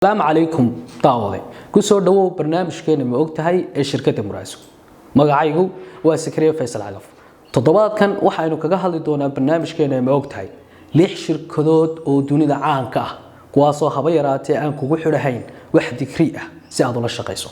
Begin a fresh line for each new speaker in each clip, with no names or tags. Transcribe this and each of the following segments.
Asalaamu calaykum daawade, kusoo dhawow barnaamijkeena Ma Ogtahay ee shirkadda Muraaso. Magacaygu waa Sakariye Faysal Cagaf. Toddobaadkan waxaynu kaga hadli doonaa barnaamijkeena Ma Ogtahay lix shirkadood oo dunida caanka ah, kuwaasoo haba yaraatee aan kugu xidhahayn wax digri ah si aad ula shaqayso.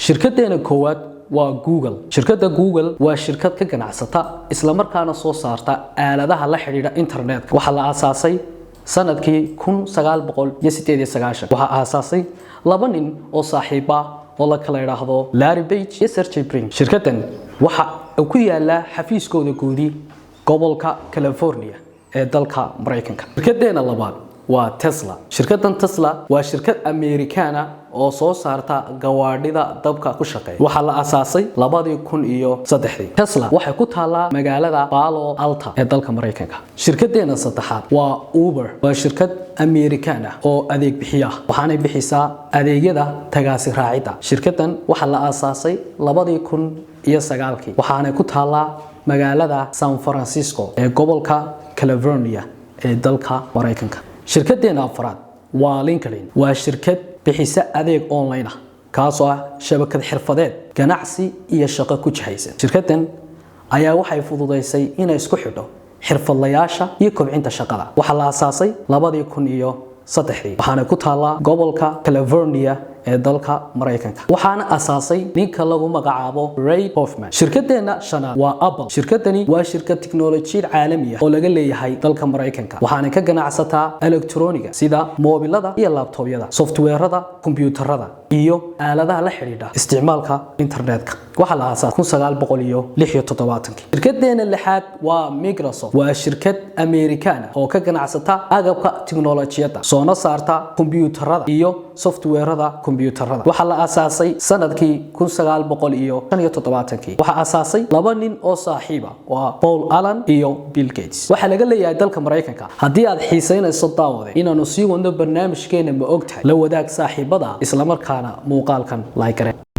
Shirkadeena koowaad waa Google. Shirkadda Google waa shirkad ka ganacsata islamarkaana soo saarta aaladaha la xidhiidha internetka. Waxaa la aasaasay sanadkii 1998. Waxaa aasaasay laba nin oo saaxiiba oo la kala idhaahdo Larry Page iyo Sergey Brin. Shirkaddan waxa uu ku yaalaa xafiiskooda guudi gobolka California ee dalka Maraykanka. Shirkadeena labaad waa Tesla. Shirkaddan Tesla waa shirkad Amerikaana oo soo saarta gawaadhida dabka ku shaqeeya. Waxaa la asaasay 2003-dii. Tesla waxay ku taallaa magaalada Palo Alto ee dalka Maraykanka. Shirkadeena saddexaad waa Uber. Waa shirkad Amerikaan ah oo adeeg bixiya ah, waxaanay bixisaa adeegyada tagaasi raacidda. Shirkaddan waxaa la aasaasay 2009-kii, waxaanay ku taallaa magaalada San Francisco ee gobolka California ee dalka Maraykanka. Shirkadeena afraad waa LinkedIn. Waa shirkad bixisa adeeg online ah, kaasoo ah shabakad xirfadeed, ganacsi iyo shaqo ku jihaysan. Shirkaddan ayaa waxay fududaysay inay isku xidho xirfadlayaasha iyo kobcinta shaqada. Waxaa la aasaasay 2003-dii, waxaana ku taallaa gobolka California ee dalka Maraykanka, waxaana asaasay ninka lagu magacaabo Reid Hoffman. Shirkadeena shanaad waa Apple. Shirkadani waa shirkad tiknolojiyad caalami ah oo laga leeyahay dalka Maraykanka, waxaana ka ganacsataa elektroniga sida moobilada iyo laabtoobyada, softweerada kombiyuutarada iyo aaladaha la xidhiidha isticmaalka internetka. Waxaa la aasaasay 1976-kii. Shirkadeena lixaad waa Microsoft. Waa shirkad Amerikaan ah oo ka ganacsata agabka tiknolojiyadda, soona saarta kombiyuutarada iyo softweerada kombiyuutarada. Waxaa la aasaasay sanadkii 1975-kii. Waxaa aasaasay laba nin oo saaxiiba, waa Paul Allen iyo Bill Gates. Waxaa laga leeyahay dalka Maraykanka. Haddii aad xiisaynayso, daawade, inaanu sii wadno barnaamijkeena Ma Ogtahay, la wadaag saaxiibada, islamarkaana muuqaalkan like garee.